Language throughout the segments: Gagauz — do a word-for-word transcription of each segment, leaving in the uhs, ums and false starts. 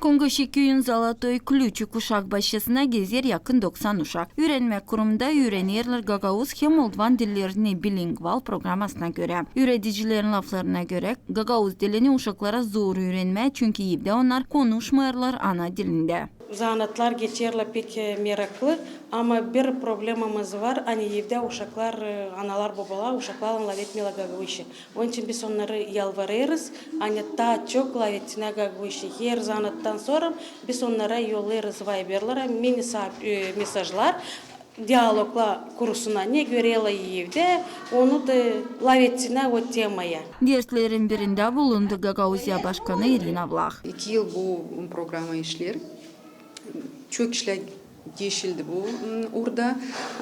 Kongaşi küüyün Zalatoy Klüçük uşak başçasına gezer yakın doksan uşak. Üürenmäk kurumunda üürenerlär gagauz hem moldvan dillerini bilingval programasına görä. Üüredicilerin laflarına görä, gagauz dilini uşaklara zor üürenmää, çünkü evdä onnar konuşmêêrlar ana dilindä. Zanaatlar geçerlär pek, e, meraklı, ama bir problemamız var, ani evdä uşaklar, e, analar, bobalar uşaklarlan lafetmeerlär gagauzça. Onun için biz onnarı yalvarêrız, ani taa çok lafetsinä gagauzça. Her zanaattan sora biz onnara yollêrız Viberlara mini sa-, e, mesajlar, dialoglar kursuna, ne görerlär evdä, onu da lafetsinä o temaya. Derslerin birindä bulundu Gagauziya başkanı İrina Vlah. İki yıl bu programa işleer. Çok işlär geçildi bu, m, uurda,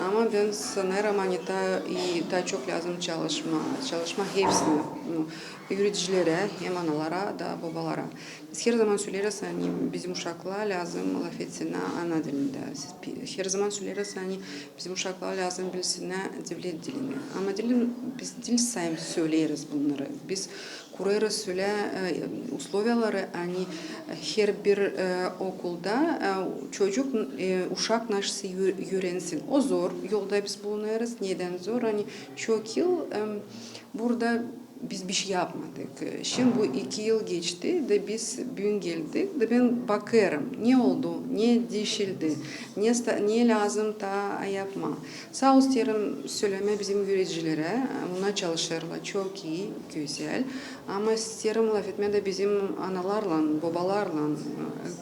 ama bän sanêrım, ani taa, i taa çok lääzım çalışmaa, çalışmaa hepsinä, m, üüredicilerä, hem analara da, bobalara. Biz her zaman söleeriz, ani bizim uşaklara lääzım lafetsinä ana dilindä. Biz pi-, her zaman söleeriz, ani bizim uşaklara lääzım bilsinnär devlet dilini. Ana dilin biz diil sade söleeriz bunnarı. Biz kurêrız ölä, e, usloviyaları, ani, e, herbir, e, okulda, e, çocuk, e, uşak nasıl üü-, üürensin. O zor, yolda biz bulunêrız. Nedän zor? Ani çok yıl, em, burada biz bişey yapmadık. Şindi bu iki yıl geçti, da biz büün geldik, da bän bakêrım, ne oldu, ne diişildi, ne sta-, ne lääzım taa yapmaa. Saa isteerim sölemää bizim üüredicilerä, bunnar çalışêrlar çok ii, gözäl. Ama isteerim lafetmää dä bizim analarlan, bobalarlan,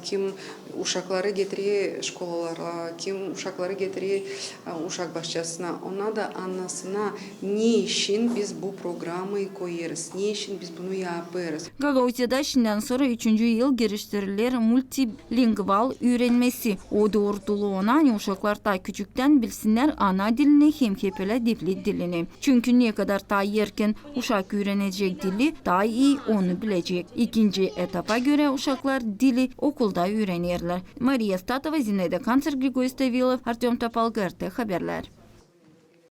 kim uşakları getirer şkolalara, kim uşakları getirer, e, uşak başçasına. Onnar da annasınnar, neçin biz bu programayı koyêrız, neçin biz bunu yapêrız. Gagauziyada şindän sora üçüncü yıl giriştiriler multi- lingval üürenmäsi. O doorulêr ona, ani uşaklar taa küçüktän bilsinnär ana dilini hem hep ölä devlet dilini. Çünkü nekadar taa erken uşak üürenecek dili, taa ii onu bilecek. İkinci etapa görä uşaklar dili okulda üürenerlär. Mariya Statova, Zinaida Kanţer, Grigori Stavilov, Artem Topal, GRT Haberlär.